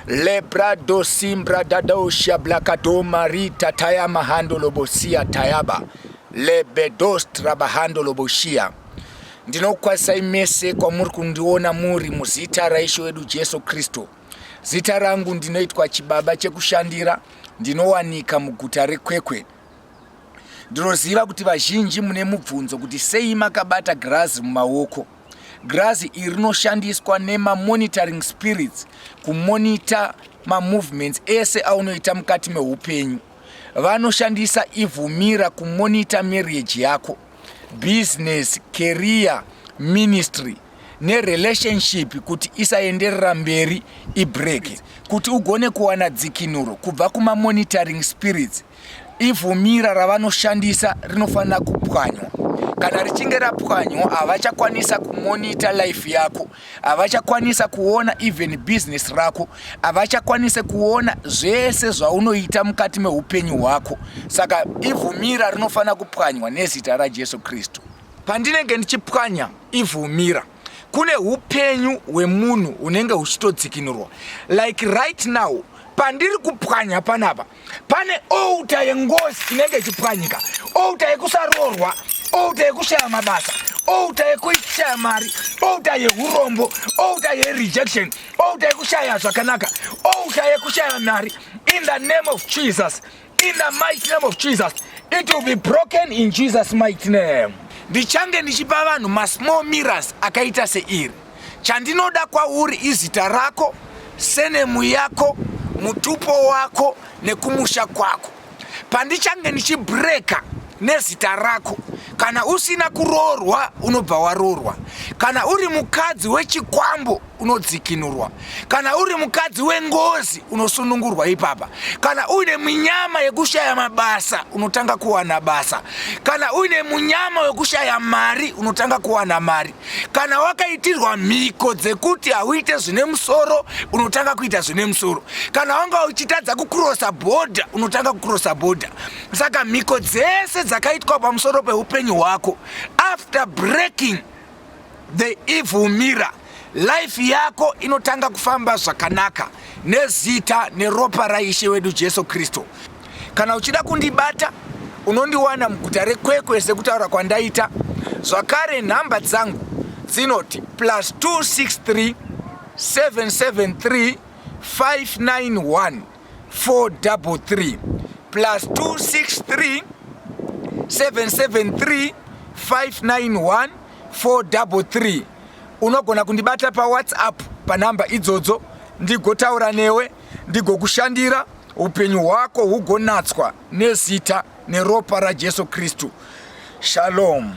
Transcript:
Lebrado simbra dadosha blakadoma rita tayama hando lobosia tayaba lebedostra bahando loboshia. Ndinokwazisai mese kwamuri kundiona muri muzita raIshe wedu Jesu Kristu. Zita rangu ndinoitwa Chibaba Chekushandira, ndinowanika muguta reKwekwe. Ndinoziva kuti vazhinji mune mubvunzo kuti sei makabata girazi mumaoko. Girazi iri rinoshandiswa nemamonitoring spirits kumonita mamovements ese aunoita mukati meupenyu. Vanoshandisa ivhumira kumonita marriage yako, business, career, ministry nerelationship kuti isaenderera mberi ibreak kuti ugone kuwana dzikinuro kubva kumamonitoring spirits. Ivhumira ravanoshandisa rinofanira kupwanywa. Kana richinge rapwanywa havachakwanisa kumonita life yako, havachakwanisa kuona even business rako, havachakwanise kuona zvese zvaunoita mukati meupenyu hwako. Saka ivhumira rinofanira kupwanywa nezita raJesu Kristu. Pandinenge ndichipwanya ivhumira, kune upenyu hwemunhu hunenge huchitodzikinurwa. Like right now pandiri kupwanya panapa pane outa yengozi inenge ichipwanyika, outa yekusaroorwa, outa yekushaya mabasa, outa yekushaya mari, outa yeurombo, outa yerejection, outa yekushaya zvakanaka, outa yekushaya mari. In the name of Jesus, in the mighty name of Jesus, it will be broken in Jesus mighty name. Ndichange ndichipa vanhu masmall mirrors akaita seiri. Chandinoda kwauri izita rako, senemu yako, mutupo wako nekumusha kwako. Pandichange ndichibreka nezita rako, kana usina kuroorwa unobva waroorwa, kana uri mukadzi wechikwambo unodzikinurwa, kana uri mukadzi wengozi unosunungurwa ipapa, kana uine minyama yekushaya mabasa unotanga kuwana basa, kana uine munyama wekushaya mari unotanga kuwana mari. Kana wakaitirwa mhiko dzekuti hauite zvine musoro unotanga kuita zvine musoro. Kana wanga uchitadza kukurosa bhodha unotanga kukurosa bhodha. Saka mhiko dzese dzakaitwa pamusoro peupenyu hwako after breaking the evil mirror, life yako inotanga kufamba zvakanaka nezita neropa raIshe wedu Jesu Kristu. Kana uchida kundibata unondiwana muguta reKwekwe sekutaura kwandaita. Zvakare nhamba dzangu dzinoti plus 263 773 591 433 plus 263 773 591 433. Unogona kundibata paWhatsApp panhamba idzodzo ndigotaura newe ndigokushandira upenyu hwako hugonatswa nezita neropa raJesu Kristu. Shalom.